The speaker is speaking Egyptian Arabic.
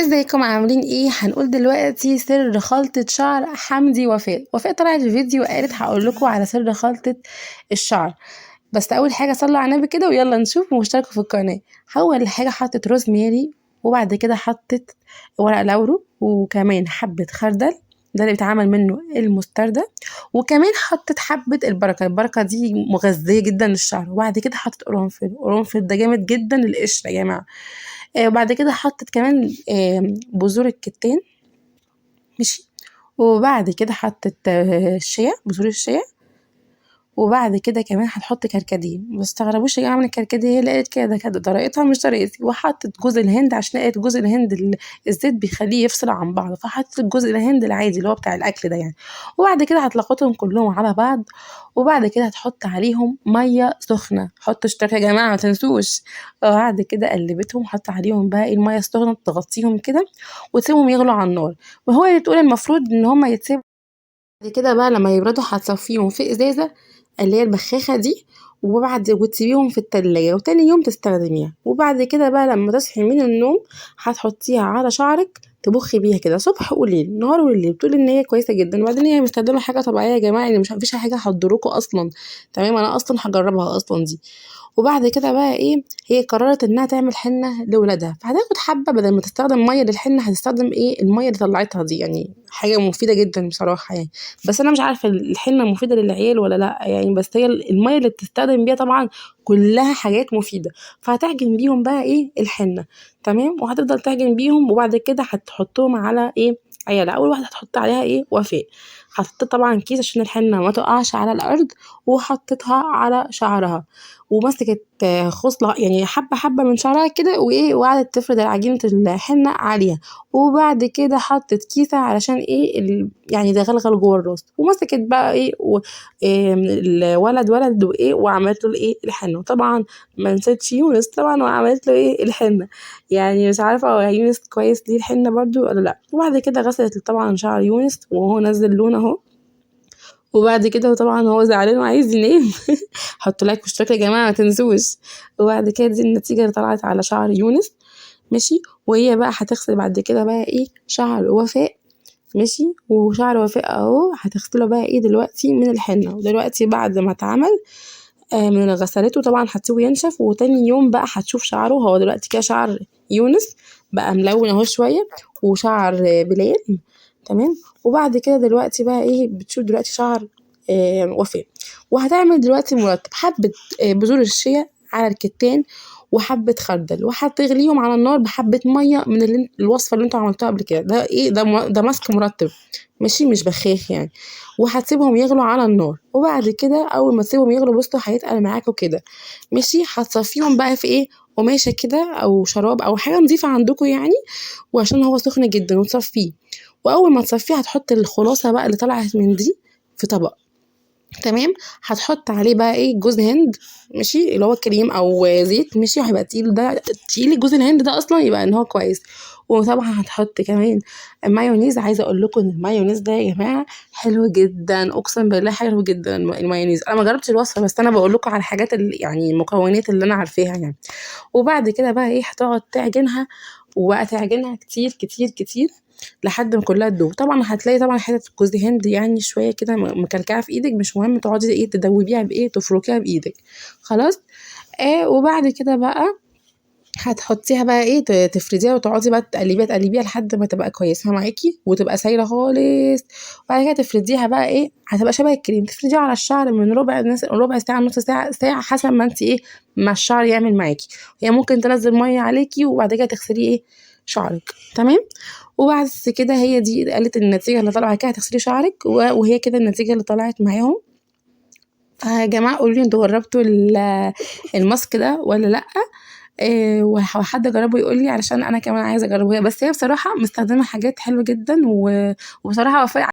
ازيكم عاملين ايه؟ هنقول دلوقتي سر خلطة شعر حمدي وفاء. وفاء طلعت في فيديو وقالت هقول لكم على سر خلطة الشعر، بس اول حاجة صلوا على النبي كده ويلا نشوف واشتركوا في القناة. اول حاجة حطت روزماري، وبعد كده حطت ورق لورو، وكمان حبة خردل ده اللي بيتعمل منه المستردة، وكمان حطت حبة البركة. البركة دي مغذية جدا للشعر. وبعد كده حطت قرنفل، قرنفل ده جامد جدا للقشرة يا جماعة. وبعد كده حطت كمان بذور الكتان، ماشي. وبعد كده حطت الشيا، بذور الشيا. وبعد كده كمان هتحط كركديه. ما تستغربوش يا جماعة من الكركديه، هي لقيت كده ده كده طريقتها مش طريقتي. وحطت جوز الهند عشان لقيت جوز الهند الزيت بيخليه يفصل عن بعض، فحطت جوز الهند العادي اللي هو بتاع الاكل ده يعني. وبعد كده هتلخبطهم كلهم على بعض، وبعد كده هتحط عليهم مية سخنة. حطوا اشتراك يا جماعة ما تنسوش. وبعد كده قلبتهم، حط عليهم بقى ايه المية السخنة، تغطيهم كده وتسيبهم يغلوا على النار. وهو اللي تقول المفروض ان هما يتسيبوا بعد كده بقى لما يبردوا هتصفيهم في ازازة اللي هي البخاخه دي، وبعد وتسيبيهم في التلاجة وتاني يوم تستخدميها. وبعد كده بقى لما تصحي من النوم هتحطيها على شعرك، تبخي بيها كده صبح وليل، نهار وليل. بتقول ان هي كويسة جدا. وبعدين هي مستخدمة حاجة طبيعية يا جماعة، يعني مش مفيش حاجة هتضركوا اصلا، تمام؟ انا اصلا هجربها اصلا دي. وبعد كده بقى ايه، هي قررت انها تعمل حنة لولادها، فهتاخد حبه بدل ما تستخدم مية للحنه هتستخدم ايه المية اللي طلعتها دي، يعني حاجة مفيدة جدا بصراحة يعني. بس انا مش عارفه الحنة مفيدة للعيال ولا لا يعني، بس هي المية اللي بتستخدم بيها طبعا كلها حاجات مفيدة، فهتعجن بيهم بقى ايه الحنة، تمام؟ وهتفضل تعجن بيهم. وبعد كده هتحطهم على ايه عيالها. اول واحدة هتحط عليها ايه وفاء، حطيت طبعا كيس عشان الحنة ما تقعش على الارض، وحطيتها على شعرها، ومسكت خصلة يعني حبه حبه من شعرها كده وايه، وقعدت تفرد عجينه الحنة عليها. وبعد كده حطت كيسه علشان ايه يعني تغلغل جوه الراس، ومسكت بقى ايه الولد ولد وايه، وعملت له ايه الحنة. وطبعا ما نسيتش يونس طبعا، وعملت له ايه الحنة، يعني مش عارفه هو يونس كويس ليه الحنة برضو ولا لا. وبعد كده غسلت طبعا شعر يونس وهو نزل لون اهو. وبعد كده طبعا هو زعلان وعايز ينام. حطوا لايك واشتراك يا جماعة ما تنسوش. وبعد كده دي النتيجة اللي طلعت على شعر يونس، ماشي. وهي بقى هتغسل بعد كده بقى ايه شعر وفاء، ماشي. وشعر وفاء اهو هتغسله بقى ايه دلوقتي من الحنة. ودلوقتي بعد ما اتعمل من غسلته طبعا هتسيبه ينشف، وتاني يوم بقى هتشوف شعره. هو دلوقتي كده شعر يونس بقى ملون اهو شوية، وشعر بلال، تمام. وبعد كده دلوقتي بقى ايه بتشوف دلوقتي شعر وفاء. وهتعمل دلوقتي مرطب حبة بذور الشيا على الكتان وحبة خردل، وهتغليهم على النار بحبة مية من الوصفة اللي انتوا عملتوها قبل كده. ده ايه ده ده ماسك مرطب، ماشي، مش بخاخ يعني. وهتسيبهم يغلوا على النار، وبعد كده اول ما تسيبهم يغلوا بصوا هيتقل معاكوا كده، ماشي. هتصفيهم بقى في ايه قماشة كده او شراب او حاجة نظيفة عندكم يعني، وعشان هو سخن جدا، وتصفية. واول ما تصفية هتحط الخلاصة بقى اللي طلعت من دي في طبق، تمام. هتحط عليه بقى ايه جوز هند، ماشي، اللي هو كريم او زيت، ماشي، وهيبقى تقيل، ده تقيل جوز الهند ده اصلا يبقى ان هو كويس. وطبعا هتحط كمان مايونيز. عايزه اقول لكم ان المايونيز ده يا جماعة حلو جدا، اقسم بالله حلو جدا المايونيز. انا ما جربتش الوصفة، بس انا بقول لكم على الحاجات اللي يعني المكونات اللي انا عارفاها يعني. وبعد كده بقى ايه هتقعد تعجنها، وبقى تعجنها كتير كتير كتير لحد ما كلها تدوب. طبعا هتلاقي طبعا حتت جوز هند يعني شوية كده مكلكعه في ايدك، مش مهم، تقعدي ايه تدوبيها بايه، تفركيها بايدك، خلاص. وبعد كده بقى هتحطيها بقى ايه تفرديها، وتقعدي بقى تقلبيها تقلبيها لحد ما تبقى كويسة معاكي وتبقى سايله خالص. وبعد كده تفرديها بقى ايه، هتبقى شبه الكريم، تفرديها على الشعر من ربع ساعة نص ساعة ساعة، حسب ما انت ايه ما الشعر يعمل معاكي. هي ممكن تنزل مية عليكي وبعد كده تغسلي ايه شعرك، تمام. وبعد كده هي دي قالت النتيجة اللي طالعه كده، هتغسلي شعرك وهي كده النتيجة اللي طلعت معاهم. فيا جماعة قولوا لي انتوا جربتوا الماسك ده ولا لا؟ وحد جربه يقول لي علشان انا كمان عايزه اجربه. بس هي بصراحة مستخدمة حاجات حلوة جدا، وبصراحة وفاء